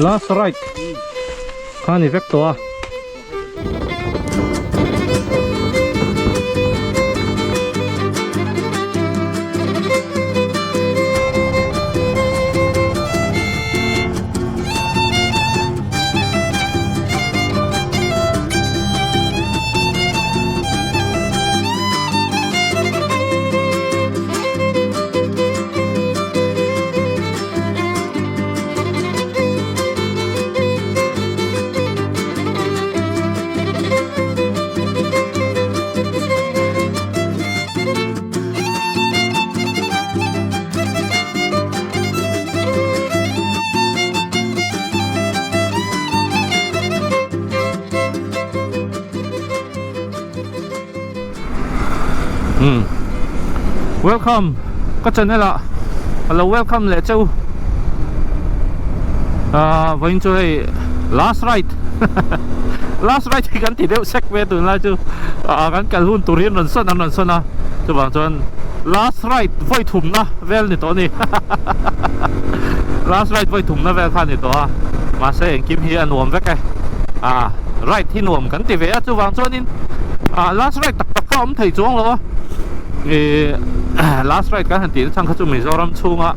Last ride kha ni vek tawh a. Hmm. Welcome ka channel ah alo welcome leh cheu ah vawiin chu hei last ride last ride hi kan ti deuh sek ve tunlai chu ah kan kal hun tur hi an rawn sawn an rawn sawn a chuvang chuan last ride vawi thumna vel ni tawh a ni last ride vawi thumna vel kha a ni tawh a mahse engkim hi a nuam vek e ah ride hi nuam kan ti ve a chuvang chuanin ah last ride tak tak kha a awm thei chuang lo a ih last ride kan han tih na chhan kha chu Mizoram chhunga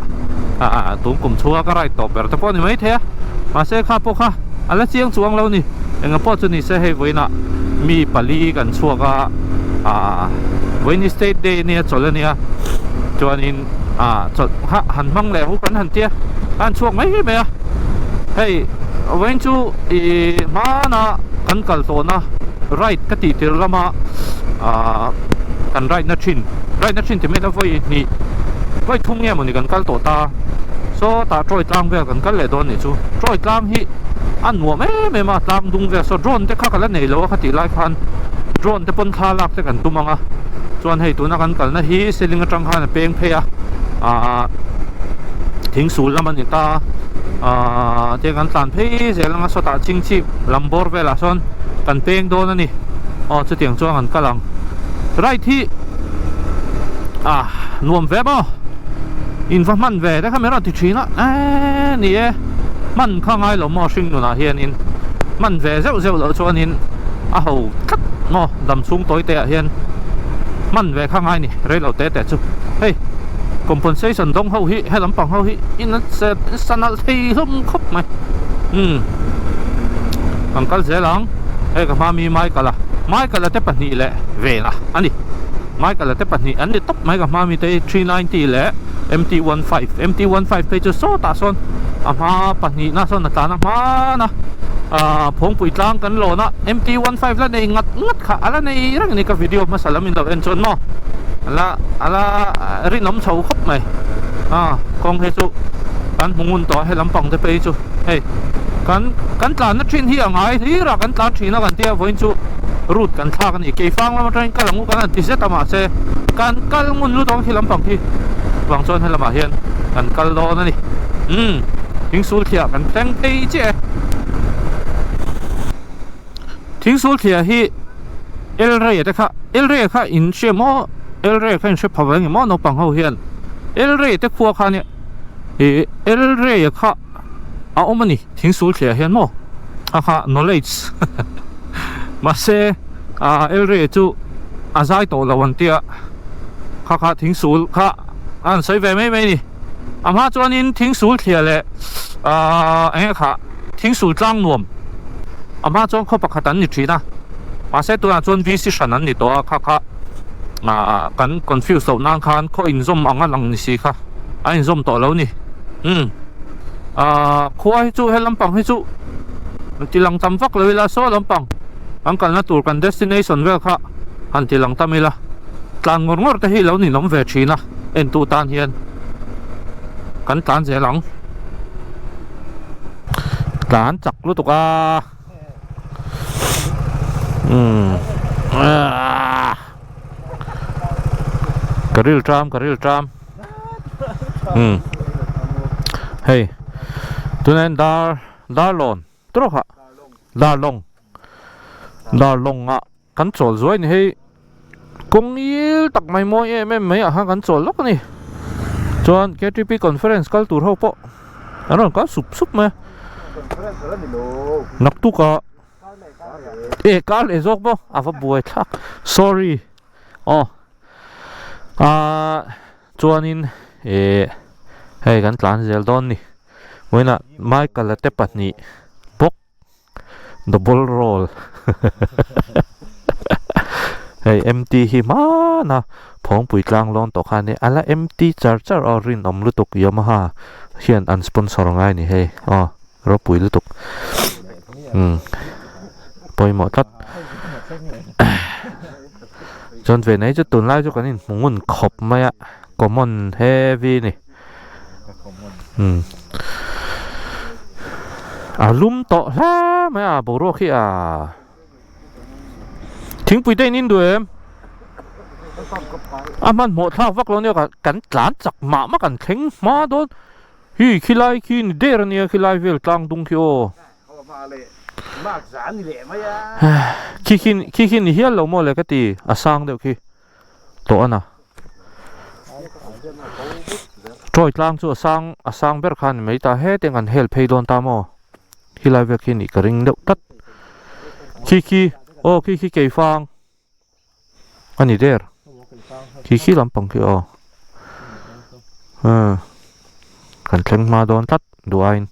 ah tun kum chhunga ka ride tawp ber te pawh a ni maithei a mahse kha pawh kha a la chiang chuang lo a ni engah pawh chu ni se hei vawiinah mi pali kan chhuak a ah vawiin hi state day ania chawlh ania chuanin ah chawlh kha han hmang leh hu kan han tia a han chhuak mai mai a hei vawiin chu ih hmana kan kal tawhna ride ka tih tir lama ah kan ride na thin ride na thin ti mai ila vawi hnih vawi thum nge mawni kan kal tawh ta saw tah tawi tlang vel kan kal leh dawn nih chu tawi tlang hi a nuam em em a tlang dung vel saw drone te kha ka la nei lo a kha tih lai khan drone te pawn thla lak te kan tum ang a chuan hei tuna kan kalna hi ceiling atang khan a peng phei a ah thing sul lam a ni ta ah te kan tlan phei zel ang a sawtah chingchip lam bawr velah sawn kan peng dawn a ni aw chutiang chuan kan kal ang ride hi ah nuam ve maw in va hman ve te kha min rawn ti thin a eee ni e hman kha ngai lo maw hring nunah hianin hman ve zeuh zeuh loh chuanin a ho tlat maw dam chhung tawi te ah hian hman ve kha ngai ni rei lo te te chu hei compensation dawng ho hi he lampang ho hi in an sa nalh thei hlawm khawp mai umm kan kal zel ang hei ka hma mi Michael a Michael a te pahnih leh vena a ni Michael a te pahnih an ni tawp mai ka hma mi te hi 390 leh MT15 MT15 phei chu sawtah sawn a hma pahnihna sawn a tlan a hman a ah phawngpui tlang kan lawn a MT15 la nei ngat ngat kha a la nei reng a ni ka video hmasa lam in lo en chuan maw a la a la rinawm chho khawp mai a kawng hi chu kan hmu ngun tawh a he lampang te phei chu hei kan kan tlanna thin hi a ngai hlir a kan tlan thin a kan tia vawiin chu route kan thlak a ni keifang lam atangin kal ang u kan han ti zet a mahse kan kal ngun lut ang khi lampang khi vang chuan helamah hian kan kal dawn a ni umm thingsul thliah kan thleng phei chiah e thingsul thliah hi el rei te kha el rei kha in hria maw el rei kha in hre pha ve ang maw naupang ho hian el rei te khua kha nia ih el rei kha a awm a ni thingsul thliah hian maw a kha knowledge mahse ah el rei chu a zai tawh lo an tia kha kha thingsul kha a han sawi ve mai mai a ni a hma chuanin thingsul thliah leh ahh eng nge kha thingsul tlang nuam a hma chuan khaw pakhat an ni thin a mahse tunah chuan VC hran an ni tawh a kha kha ah kan confuse loh nan khan khaw inzawm ang a lang ni si kha a inzawm tawh lo ni umm ahh khua hi chu he lampang hi chu ti lang tam vak lo ila saw lampang kan kalna tur kan destination vel kha han ti lang tam ila tlan ngawr ngawr te hi lo ninawm ve thin a entu tan hian kan tlan zel ang tlan chak lutuk a umm aaa ka ril tram ka ril tram umm hei tunah hian dar darlawn trawk ah darlawng darlawng ah kan chawl zuai ni hei kawng il tak mai mawi em em mai ah khan kan chawl lawk a ni chuan K T P conference kal tur ho pawh an rawn kal sup sup mai a. Naktuk ah e kar leh zawk maw a va buai thlak sorry aw ah chuanin eh hei kan tlan zel dawn ni vawiinah Michael a te pahnih bawk double roll hei mt hi hmana phawngpui tlang lawn tawh khan a la mt char char aw rinawm lutuk Yamaha hian an sponsor ngai a ni hei aw ropui lutuk umm pawimawh tlat chuan ve nei chu tunlai chu kan inhmu ngun khawp mai a common heavy a ni. Umm a lum tawh hle mai a boruak hi a thingpui te in in duh em a hmanhmawh thlak vak lo nia kan tlan chak mah mah kan thleng hma dawn hi khilai khi ni der ania khilai vel tlang dung khi aw khi khi khi khi ni hial lo maw le ka ti a sang deuh khi. tawh a na. Troy tlang chu a sang a sang ber kha a ni mai ta hetiang kan hel phei dawn ta maw khilai vel khi nih ka ring deuh tlat khi khi aw khi khi keifang a ni der khi khi lampang khi aw umm kan thleng hma dawn tlat duh aiin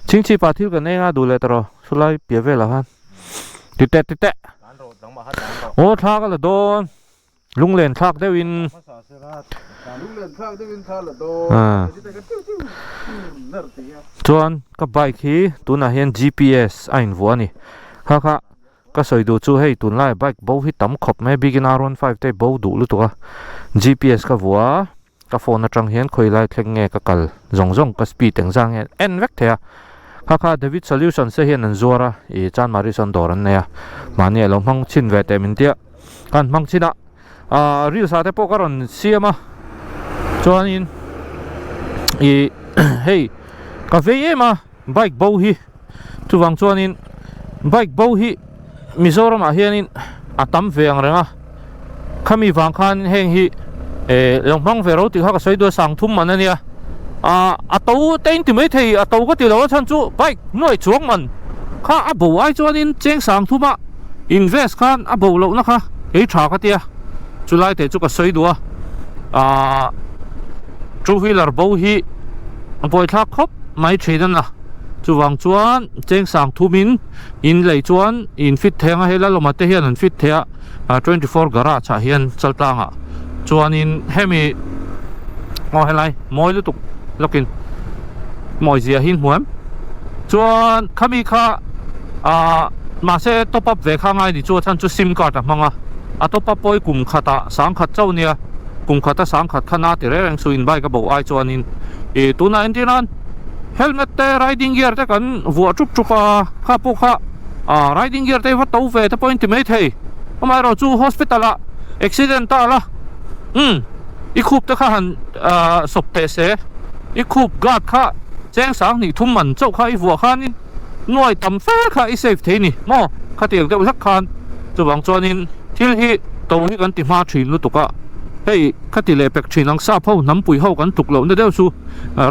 chingchip ah thil kan eng a duh leh ta rawh chulai piah velah khan. Ti teh ti teh. Aw thla ka la dawn. Lunglen thlak deuhin. Chuan ka bike hi tunah hian GPS a invuah a ni. Kha kha ka sawi duh chu hei tunlai bike bo hi tam khawp mai a bikin R one five te bo duh lutuk a. GPS ka vuah a, ka phone atang hian khawi lai thleng nge ka kal zawng zawng ka speed engzah nge en vek thei a kha kha David Solutions te hian an zuar a ih Chanmari sawn dawr an nei a mahni a lo hmang chhin ve teh min tia ka han hmang chhin a ah reels ah te pawh ka rawn siam a chuanin ih hei ka vei em a bike bo hi chuvang chuanin bike bo hi Mizoram ah hianin a tam ve ang reng a khami vang khan heng hi eh lo hmang ve ro tih kha ka sawi duh a sang thum man ania ah a to te in ti mai thei a to ka ti lo a chhan chu bike nuai chuang man kha a bo ai chuanin cheng sang thum a invest khan a bo loh na kha ei tha ka tia chulai te chu ka sawi duh a ah two wheeler bo hi a buaithlak khawp mai thin a na chuvang chuan cheng sang thumin in lei chuan in fit thei ang a hei lalawma te hian an fit thei a ah 24 garage ah hian chaltlang ah chuanin hemi aw helai mawi lutuk lawkin mawi zia hi hmu em chuan khami kha ah mahse top up ve kha ngai ni chu a chhan chu sim card a hmang a a top up pawh hi kum khatah sangkhat chauh nia kum khata sangkhat kha na ti reng reng chu in bike a bo ai chuanin ih tunah entir nan helmet te riding gear te kan vuah ṭup ṭup a kha pawh kha ah riding gear te va to ve te pawhin ti mai thei amaherawh chu hospital ah accident ta la umm i khup te kha han ah sawp teh se i khup guard kha cheng sang hnih thum man chauh kha i vuah khanin nuai tam fe kha i save thei ni maw khatiang deuh hlek khan chuvang chuanin thil hi to hi kan ti hma thin lutuk a hei khati leh pek thin ang sap ho hnampui ho kan tluk lohna deuh chu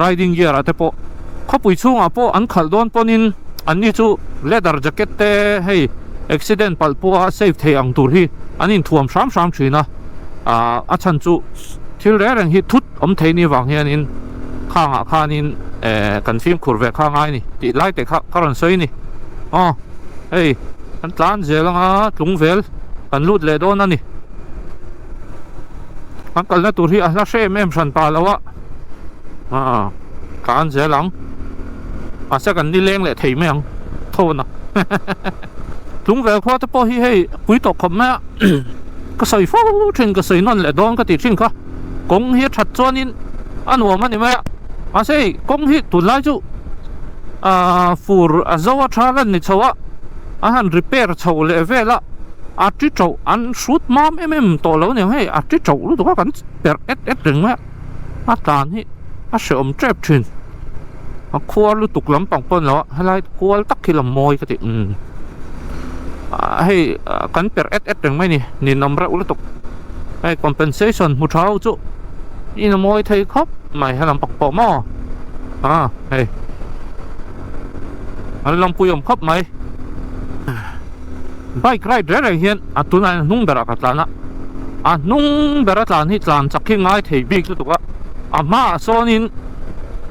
riding gear ah te pawh khawpui chhungah pawh an khalh dawn pawnin anni chu leather jacket te hei accident palh pawha save thei ang tur hi an inthuam hram hram thin a ah a chhan chu thil reng reng hi thut awm thei ni vang hianin khangah khanin eh kan fimkhur ve kha ngai a ni tih lai te kha ka rawn sawi a ni aw hei kan tlan zel anga tlung vel kan lut leh dawn a ni. An kalna tur hi a hla hre em em hran pa lo a aaa ka an zel ang mahse kan nileng leh thei mai ang tho na tlung vel khua te pawh hi hei pui tawh khawp mai a ka sawi fo thin ka sawi nawn leh dawn ka tih thin kha kawng hi a that chuanin a nuam a ni mai a mahse hei kawng hi tunlai chu aaa fur a zo a tha lan ni chho a a han repair chho leh vel a. A ti tauh an hrut mam em em tawh lo aniang hei a ti tauh lutuk a kan perh et et reng mai a a tlan hi a hrehawm tep thin a khuar lutuk lampang pawh a ni lo a helai kual tak hi la mawi ka ti umm hei kan perh et et reng mai a ni ninawm reuh lutuk hei compensation hmu tha ho chu in a mawi thei khawp mai he lampang pawh maw a hei. An lawmpui awm khawp mai. Bike ride reng reng hian a tunah hian a hnung berah ka tlan a, a hnung bera tlan hi tlan chak hi ngai thei bik lutuk a, a hmaah sawnin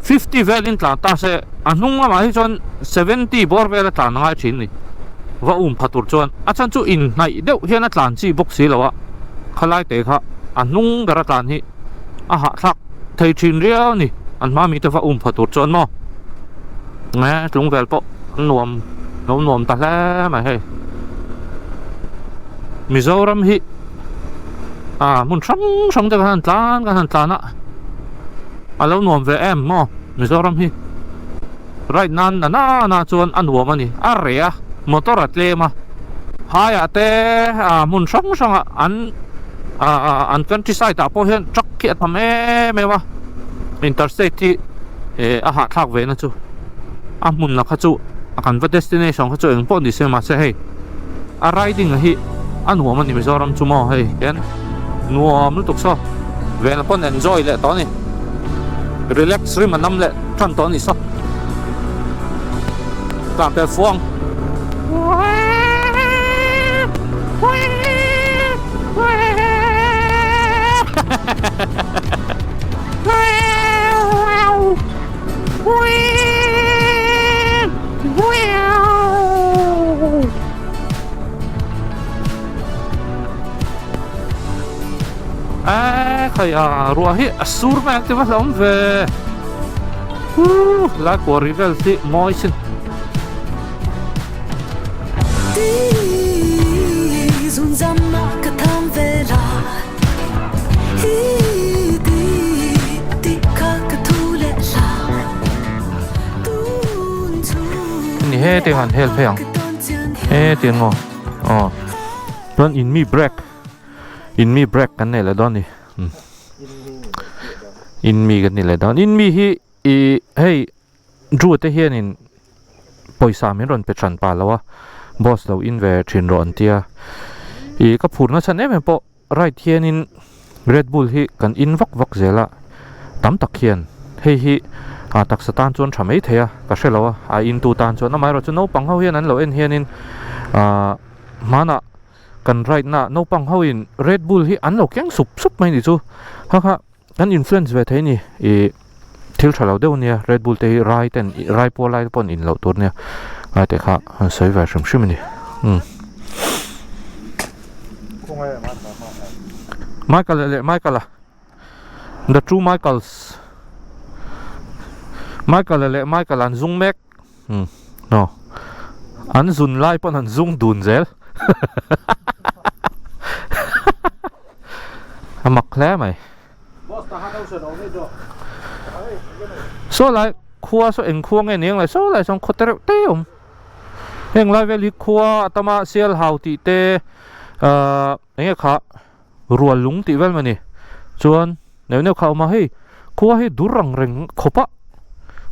fifty velin tlan ta se a hnung lamah hi chuan seventy bawr vela tlan a ngai thin a ni. Va um pha tur chuan a chhan chu inhnaih deuh hian a tlan chi bawk si lo a, khalai te kha a hnung bera tlan hi a hahthlak thei thin riau a ni, an hma mite va um pha tur chuan maw. Nge tlung vel pawh nuam lo nuam ta hle mai hei Mizoram hi ah hmun hrang hrang te kan han tlan kan han tlan a a lo nuam ve em maw Mizoram hi ride nan na na chuan a nuam a ni a reh a motor a tlem a phaiah te ah hmun hrang hrang ah an ah an country side ah pawh hian truck hi a tam em em a interstate hi. eh a hahthlak ve na chu a hmun la kha chu a kan va destination kha chu eng pawh ni se mahse hei a riding a hi a nuam a ni Mizoram chu maw hei hian nuam lutuk saw vena pawn enjoy leh tawh a ni relax rim a nam leh tan tawh a ni saw tlan pel fuang. A khai a ruah hi a sur mai ang ti va hlauhawm ve huh lai kuah ri vel hi mawi sin. Ni he te han hel phei ang he tiang maw aw chuan in mi break in mi break kan nei leh dawn a ni in mi kan ni leh dawn in mi hi ih hei Drew te hianin pawisa min rawn pe than pah lo a boss lo in ve thin rawh an tia ih ka phur na chhan em em pawh ride hianin Red Bull hi kan in vak vak zel a tam tak hian hei hi ah taksa tan chuan tha mai thei a ka hre lo a a in tu tan chuan amaherawhchu naupang ho hian an lo en hianin ah hmanah kan ride na naupang ho in Red Bull hi an lo keng sup sup mai ni chu kha kha. Kan influence ve thei a ni ih thil tha lo deuh a nia red bull te hi rai ten rai pawl lai te pawh an in loh tur a nia ngai te kha an sawi ve hrim hrim a ni umm Michael leh Michael a the two Michaels Michael leh Michael an zung mek umm aw an zun lai pawn an zung dun zel. A mak hle mai. Saw lai khua saw eng khua nge ni ang le saw lai sawn khaw te reuh te a awm. Heng lai vel hi khua a tam a sial hau tih te ahh eng nge kha rual lung tih vel mai a ni. Chuan neuh neuh kha a awm a hei khua hi dur ang reng khawp a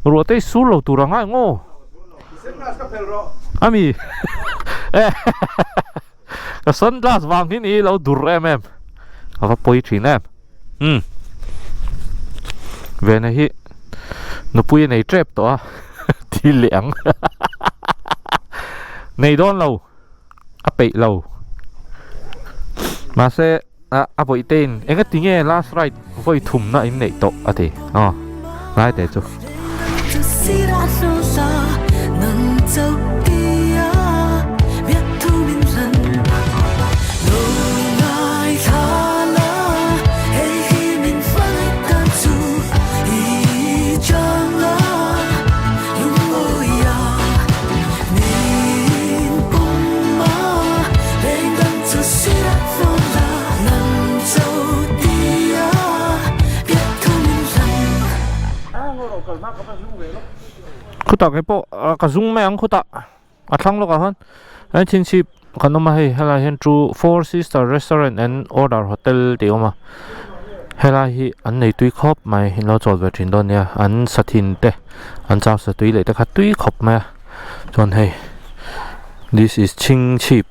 ruah te hi sur lo tur ang a eng aw ami Ka sunglass vang hi ni lo dur em em a va pawi thin em umm Vena hi nupui a nei tep tawh a ti leh ang nei dawn lo a peih lo mahse a vawi te in eng ati nge last ride vawi thum na in neih tawh a ti aw lai te chu. Khutah kei pawh ka zung mai ang khutah a thlang lawkah khan an chhinchhip kan awm a hei helai hian two four sister restaurant and order hotel tih a awm a helai hi an nei tui khawp mai in lo chawl ve thin dawn nia an sa thin te an chau sa tui leh te kha tui khawp mai a chuan hei this is chhingchhip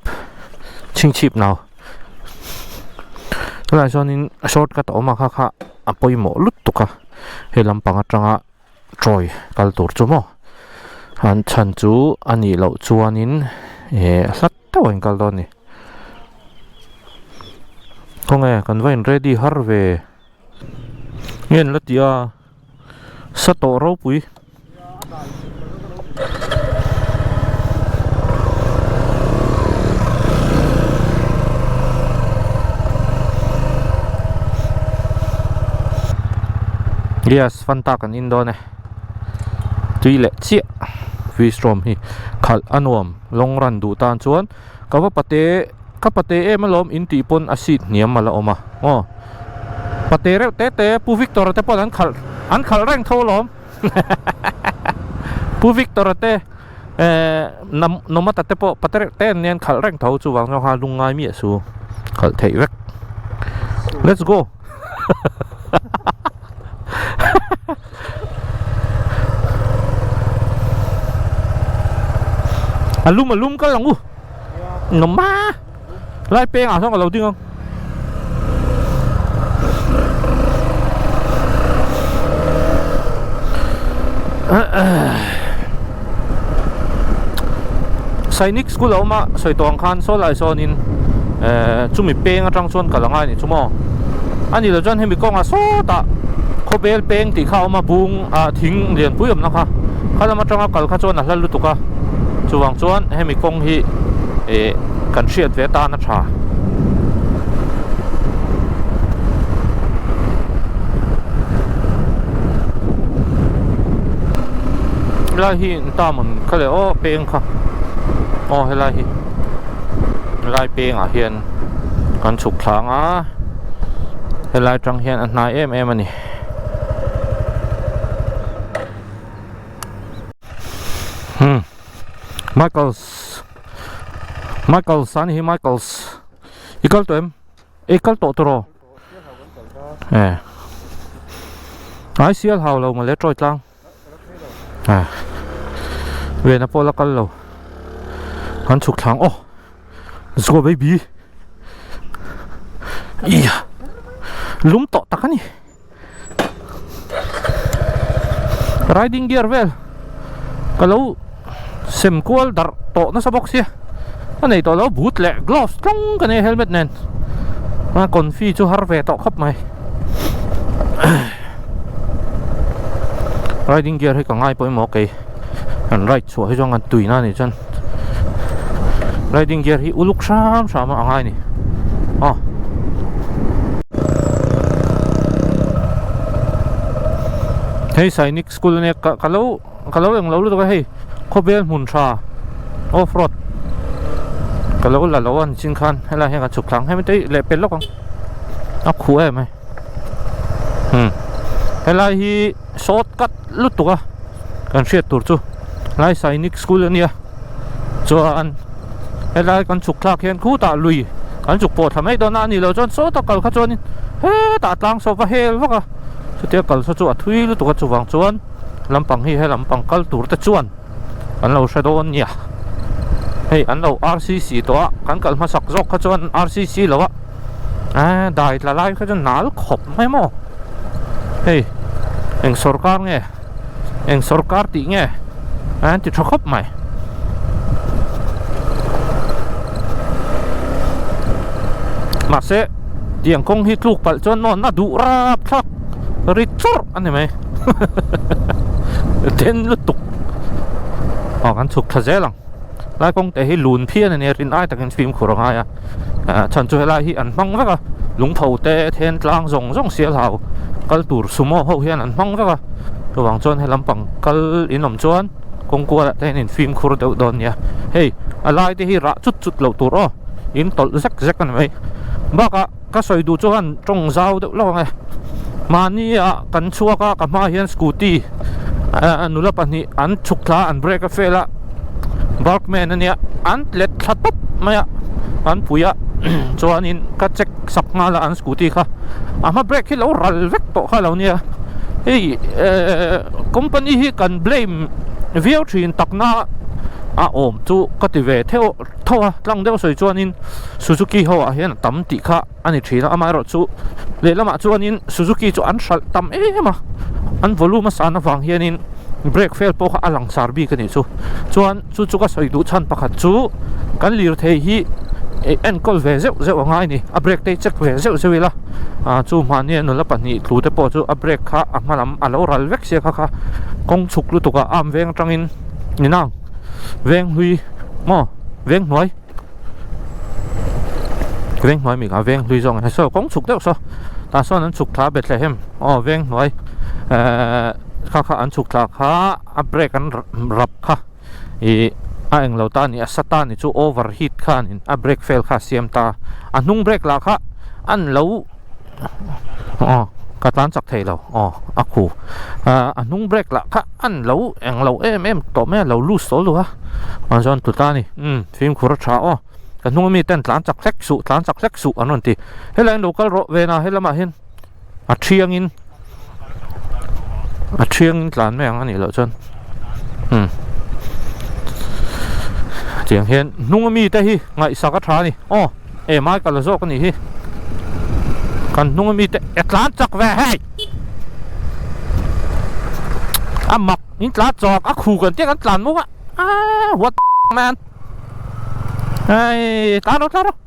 chhingchhip nau tunah chuanin shortcut a awm a kha kha a pawimawh lutuk a hei lampang atanga chawi kal tur chu maw. An chhan chu a nih loh chuanin eh hlat deuh ah in kal dawn a ni. Khawnge kan va in ready har ve nge an la ti a sa tawh ropui. Yes fanta kan in dawn e tui leh chiah v-strom hi khalh a nuam long run duh tan chuan ka va pate ka pate em alawm in tih pawn a seat hniam a la awm a aw pate reuh te te pu Victor a te pawn an khalh an khalh reng tho alawm pu Victor a te eh Nomata te pawh pate reuh te an nia an khalh reng tho chuvang chuan kha lungngai miah su khalh theih vek let's go. A lum a lum kal ang u nawm a lai peng ah sawn ka lo ding ang Sainik school a awm a sawi tawh ang khan saw lai sawnin eh chumi peng atang chuan kal angai a nih chu maw a nih loh chuan hemi kawngah sawtah khawbel peng tih kha a awm a bung ah thing lianpui awmna kha kha lam atanga kal kha chuan a hla lutuk a chuvang chuan hemi kawng hi eh kan hriat ve atan a tha. Helai hi ta mawn kha leh aw peng kha aw helai hi helai pengah hian kan chhuk thlang a helai tang hian a hnai em em a ni. Hmm Michaels Michaels a ni hi Michaels i kal tawh em i kal tawh tawh rawh eh ai sial hau lo mawle tawi tlang eh vena pawh la kal lo an chhuk thlang aw let's go baby iya lum tawh tak a ni. Riding gear vel ka lo sem kual darh tawh nasa bawk sia a nei tawh lo boot leh gloves tlawng ka nei helmet nen a confi chu har ve tawh khawp mai riding gear hi ka ngai pawimawh kei an ride chhuah hi chuan kan tui na a nih chuan riding gear hi uluk hram hram a ngai a ni aw. Hei Sainik school ania ka ka lo ka lo englo lutuk a hei khawvel hmun tha off road ka lo la lo a nichin khan helai hian ka chhuk thlang hemi te hi leh pel lawk ang a khuh em hei umm helai hi short cut lutuk a kan hriat tur chu helai Sainik school ania chuan helai kan chhuk thlak hian khutah lui kan chhuk pawh thla mai dawn a a nih loh chuan sawta kal kha chuanin hetah tlang saw va hel vak a chutia kal saw chu a thui lutuk a chuvang chuan lampang hi he lampang kal tur te chuan an lo hre dawn nia hei an lo R_C_C tawh a kan kal hmasak zawk kha chuan R_C_C lo a eee dai tla lai kha chuan nal khawp mai maw hei eng sawrkar nge. Eng sawrkar tih nge an ti tha khawp mai. Mahse tiang kawng hi tluk palh chuan nawn a duh rap thlak ri churh a ni mai den lutuk aw kan chhuk tha zel ang lai kawng te hi lun phian a nia rin ai takin fimkhur a ngai a chhan chu helai hi an hmang vek a lungpho te then tlang zawng zawng sial hau kal tur sumo ho hian an hmang vek a chuvang chuan he lampang kal in awm chuan kawng kual ah te hian in fimkhur deuh dawn nia hei a lai te hi rah chut chut loh tur aw in tawlh zek zek a ni mai bakah ka sawi duh chuan tawng zau deuh lawk ang e mahni ah kan chhuak a ka hmaah hian scooty nula pahnih an chhuk thla an brake a fel a Burgman ania an let thla tawp mai a an pui a chuanin ka check sak nghal a an scooty kha a hma brake hi lo ral vek tawh kha lo nia hei ehh company hi kan blame viau thin takna a awm chu ka ti ve theuh tho a tlang deuh sawi chuanin Suzuki ho ah hian a tam tih kha a ni thin a amaherawh chu lehlamah chuanin Suzuki chu an hralh tam em a an volume a san avang hianin. Brake fail pawh kha a langsar bik a nih chu. Chuan chu chu ka sawi duh chhan pakhat chu kan lirthei hi enkawl ve zeuh zeuh a ngai ni. A brake te hi check ve zeuh zeuh ila ah chu mahni a nula pahnih tlu te pawh chu a brake kha a hma lam a lo ral vek sia kha kha kawng chhuk lutuk a arm veng atangin ni nang veng hlui maw veng hnuai veng hnuai mi kha veng hlui zawng a saw kawng chhuk deuh saw tah sawn an chhuk thla Bethlehem aw veng hnuai ehh kha kha an chhuk thla kha a brake an rap kha ih a englo ta a ni a sa ta a ni chu over heat khanin a brake fail kha a siam ta a hnung brake lah kha an lo aw ka tlan chak thei lo aw a khu ah a hnung brake lah kha an lo englo em em tawh mai a lo loose tawh luh a chuan chuan tlu ta a ni umm fimkhur a tha aw ka hnung ami ten tlan chak hlek suh tlan chak hlek suh an rawn ti helai in lo kal rawh vena helamah hian a thiangin a thiangin tlan mai ang a nih loh chuan umm tiang hian hnung ami te hi ngaihsak a tha a ni aw. E mai ka la zawk a nih hi kan hnung ami te e tlan chak ve hei a mak in tlan chak a khu kan tia kan tlan muk a ah what man hei tlan rawh tlan rawh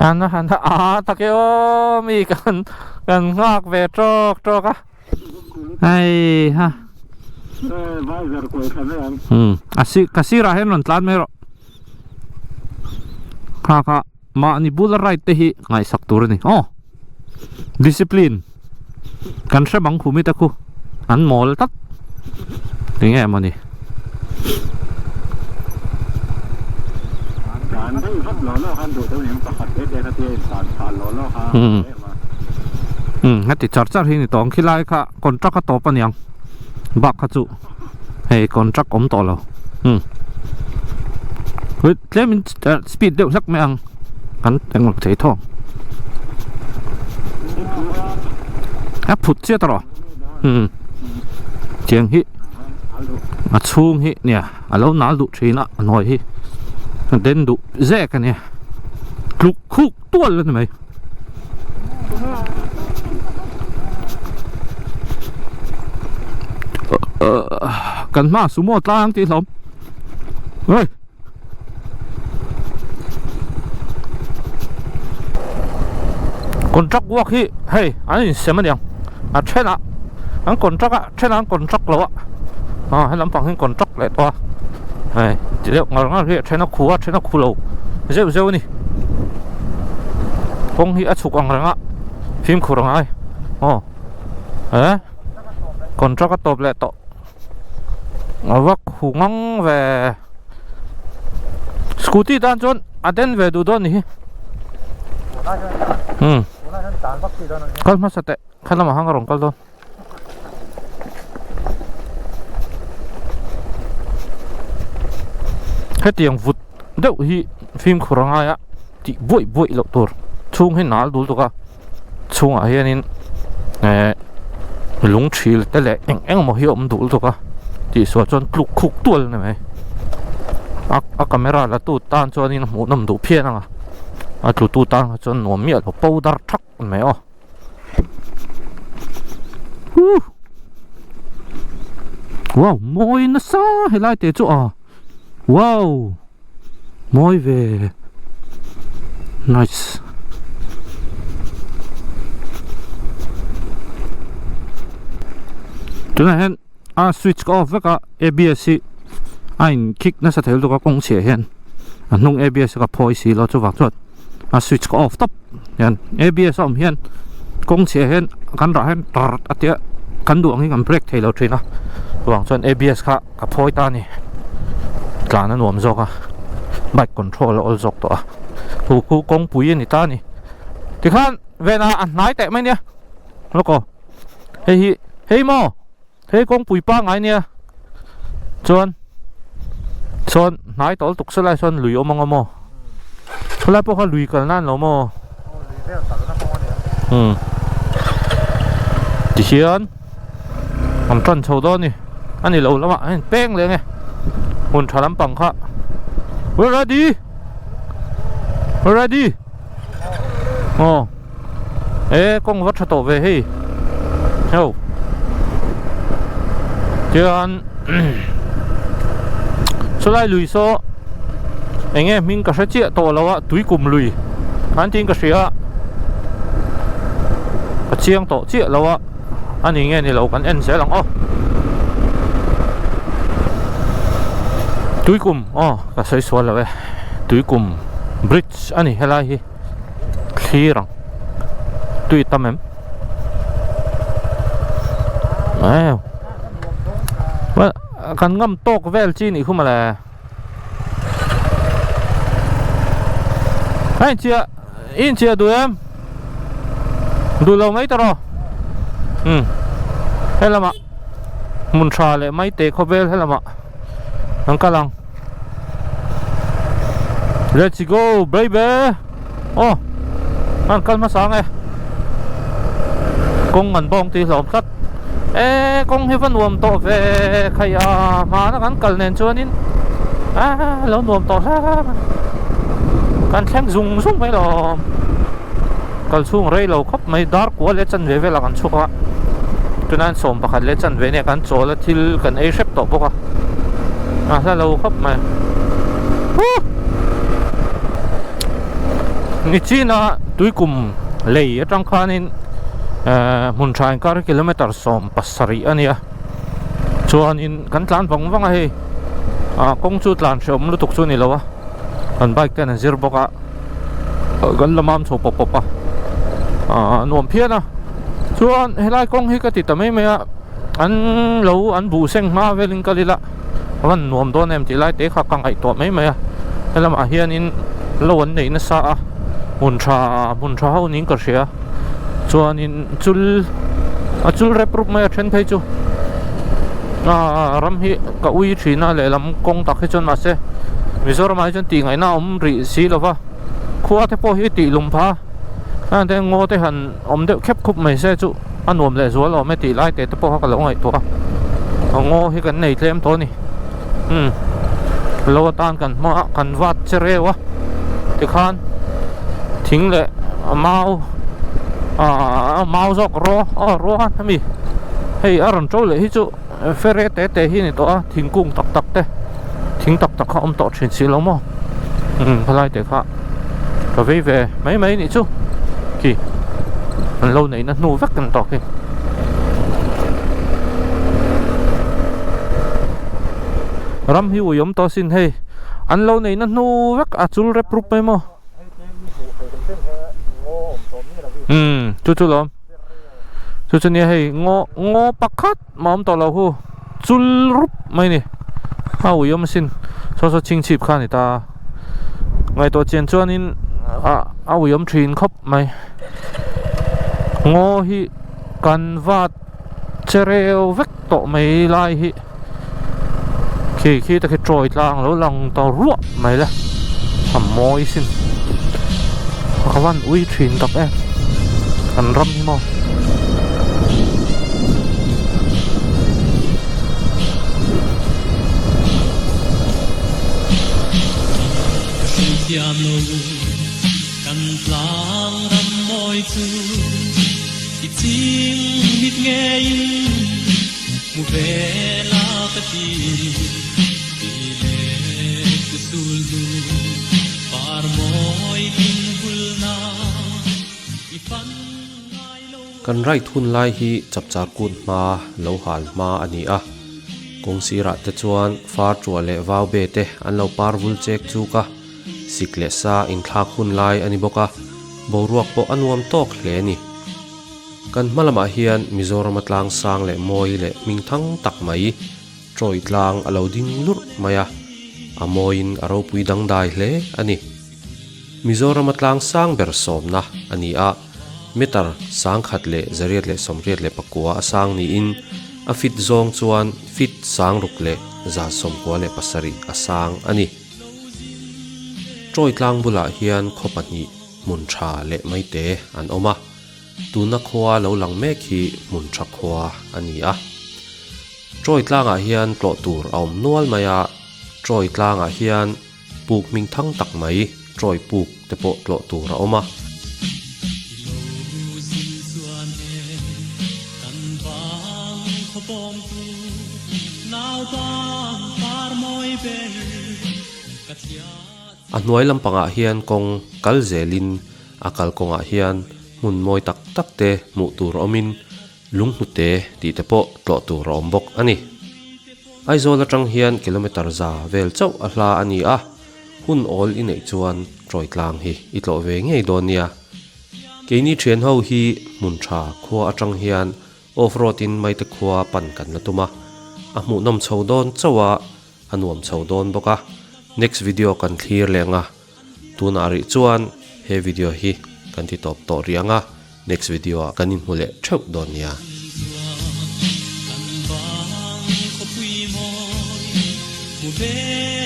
an han a tak e aw mi kan kan nghak ve tawk tawk a. Hei ha. A si ka sirah hian rawn tlan mai rawh. Kha kha mahni bula ride te hi ngaihsak tur a ni. Aw discipline kan hre bang khumi te khu an mawl tlat enge maw ni. Umm heti char char hi ni tawh ang khilai kha contract a tawp aniang bak kha chu hei contract awm tawh lo umm tlem in speed deuh hlek mai ang kan englo thei thawng a phut chiat erawh umm tiang hi a chhung hi nia a lo nal duh thin a a hnuai hi a den duh zek ania tluk khuk tual a ni mai. Kan hma sumo tlang tih hlawm oi contract work hi hei an insem aniang a thenah an contract a thenah an contract lo a ah he lampang hi contract leh tawh a hei ti deuh ngar ngar hi a then a khu a then a khu lo zeuh zeuh a ni kawng hi a chhuk ang reng a fimkhur a ngai aw eh contract a tawp leh tawh a va khu ngang ve scooty tan chuan a den ve duh dawn ni hi umm kal hmasa teh kha lamah khan ka rawn kal dawn. Hetiang vut deuh hi fimkhur a ngai a tih buaih buaih loh tur chhung hi nal dul tuk a chhungah hianin eh lung thil te leh eng eng emaw hi a awm dul tuk a tihsual chuan tluk khuk tual a ni mai a a camera la tu tan chuanin a hmuhnawm duh phian ang a a tlu tu tan kha chuan nuam miah lo powder thak a ni mai aw. Huh. Wow, mawi nasa helai te chu a. Wow. Mawi ve. Nice. Tunah hian a switch ka off vek a ABS hi a in kick nasa thei lutuk a kawng chhiah hian a hnung ABS ka phawi si lo chuvang chuan a switch ka off tawp hian ABS a awm hian kawng chhiah hian kan rah hian tar a tia kan duh ang hi kan brake thei lo thin a chuvang chuan ABS kha ka phawi ta a ni tlan a nuam zawk a bike control a awl zawk tawh a chu khu kawngpui a ni ta a ni tikhan venah a hnai teh mai nia lawk aw hei hi hei maw. Hei kawngpui pangngai nia chuan chuan hnai tawl tuk se lai sawn lui awm ang a maw khawlai pawh kha lui kalna an lo maw umm tihian an tan chho dawn a ni a ni lo lamah a in peng leh ang e hmun tha lampang kha we ready we ready aw e kawng va tha tawh ve hei. Heo Tichuan Chulai lui saw eng nge hming ka hre chiah tawh lo a Tuikum lui an tiin ka hria a ka chiang tawh chiah lo a a ni nge ni lo kan en zel ang aw Tuikum aw ka sawi sual lo e Tuikum bridge a ni helai hi. Thlir ang tui tam em kan ngam tawk vel chi nih khu mawle a inchhiah i inchhiah duh em duh lo mai ta rawh umm helamah hmun tha leh mai te khawvel helamah an kal ang. Let's go baby Aw an kal hmasa ang e Kawng an bawng tih hlawm tlat E kawng hi va nuam tawh ve khai a hmana kan kal nen chuanin a lo nuam tawh hle mai Kan thleng zung zung mai lawm Kal chhung rei lo khawp mai dar kua leh chanve velah kan chhuak a tunah sawm pakhat leh chanve nia kan chawl a thil kan ei hrep tawh bawk a a hla lo khawp mai huh Nichina tuikum lei atang khanin ehh hmun tha inkar hi kilometer 17 a nia chuanin kan tlan vang vang a hei ah kawng chu tlan hrehawm lutuk chu a ni lo a kan bike ten an zir bawk a. kan la mam chho pawp pawp a ah nuam phian a chuan helai kawng hi ka ti ta mai mai a an lo an buh seng hma velin kal ila a van nuam dawn em tih lai te kha ka ngaihtuah mai mai a helamah hianin lo an neih nasa a hmun tha hmun tha ho niin ka hria chuanin chul a chul rep rup mai a then phei chu ah ram hi ka ui thin a lehlam kawng tak hi chuan mahse Mizoramah hi chuan tih ngaihna a awm rih si lo va khua te pawh hi tih lum pha a te ngaw te han awm deuh khep khup mai se chu a nuam leh zual awm e tih lai te te pawh kha ka lo ngaihtuah a ngaw hi kan nei tlem tawh a ni umm lo atan kan hma a kan vat che reu a tikhan thing leh mau ah mau zawk raw aw raw a hemi hei a rawn to leh hi chu fere te te hi a ni tawh a thingkung tak tak te thing tak tak kha a awm tawh thin si lo maw umm helai te kha ka vei ve mai mai nih chu khi an lo neihna hnu vek an tawk hi. Ram hi ui awm tawh asin hei an lo neihna hnu vek a chul rep rup mai maw umm chu chu lawm chu chu nia hei ngaw ngaw pakhat mah awm tawh lo hu chul rup mai ni a ui awm asin saw saw chhingchhip kha a ni ta ngaihtuah chian chuanin ah a ui awm thin khawp mai ngaw hi kan vat che reu vek tawh mai lai hi khi khi te khi trawi tlang lo lang ta ruah mai le a mawi sin ka van ui thin tak em kan ram hi maw. Kan tlang ram mawi chu i ching mit ngeiin hmu ve la ka ti ti leh ku sul hnu par mawi tin hul na i fan ngai lo. Kan right hun lai hi chapchar kut hma lo hal hma a ni a, kawng sirah te chuan far tuah leh vau be te an lo par vul chek chuk a. Sik leh sa inthlak hun lai a ni bawk a, boruak pawh a nuam tawk hle a ni. Kan hma lamah hian Mizorama tlang sang leh mawi leh hming thang tak mai, Troy tlang a lo ding lurh mai a, a mawiin a ropui dangdai hle a ni. Mizorama tlang sang ber sawmna a ni a, meter sangkhat leh zariat leh sawmriat leh pakua a sang niin a fit zawng chuan fit sangruk leh 97 a sang a ni. Troy tlang bulah hian khaw pahnih hmun tha leh maite an awm a, tuna khua lo lang mek hi hmun tha khua a ni a. Troy tlangah hian tlawh tur a awm nual mai a, Troy tlangah hian puk hming thang tak mai Troy puk te pawh tlawh tur a awm a. Naupan par mawi ber ka thliah A hnuai lampangah hian kawng kal zelin a kalkawngah hian hmun mawi tak tak te hmuh tur awmin lunghnute tih te pawh tlawh tur a awm bawk a ni. Aizawl atang hian kilometre za vel chauh a hla a ni a, hun awl i neih chuan tawi tlang hi i tlawh ve ngei dawn nia. Keini thian ho hi hmun tha khua atang hian off road in Maite khua pan kan la tum a, a hmuhnawm chho dawn chauh a, a nuam chho dawn bawk a, next video kan thlir leh ang a, tunah rih chuan he video hi kan ti tawp tawh rih ang a, next video ah kan inhmu leh theuh dawn nia. Kan bang khawpui mawi hmu ve.